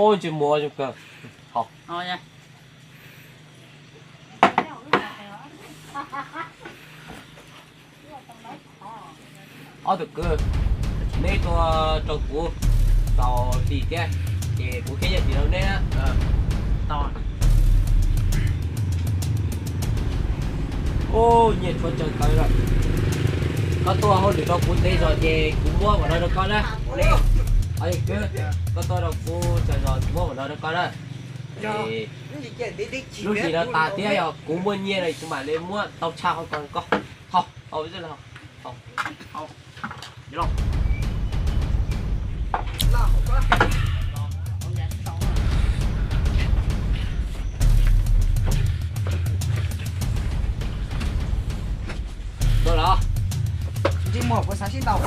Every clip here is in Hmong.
Oj, ntsej muag zoo kawg. Hau. Ob tug kwv, neb tuaj rau kuv tau hli thiab, ces kuv qhia yam tim rau neb. Ub, nyiaj tshuav tsawg tawv lawm. Koj tuaj hauj lwm rau kuv ntev zog ces kuv muab npaum no rau koj na. Kwv, koj tuaj rau kuv tsawg zog kuv muab npaum no rau koj na. Lub hlis no tas thiab yog kuv muaj nyiaj no kuv mam li muab tau tshaj hauv ko rau koj. Hau, hau, hau. Tuaj los. Ntsej muag puas xav sib ntaus?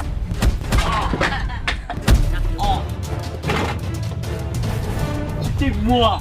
Ntsej muag.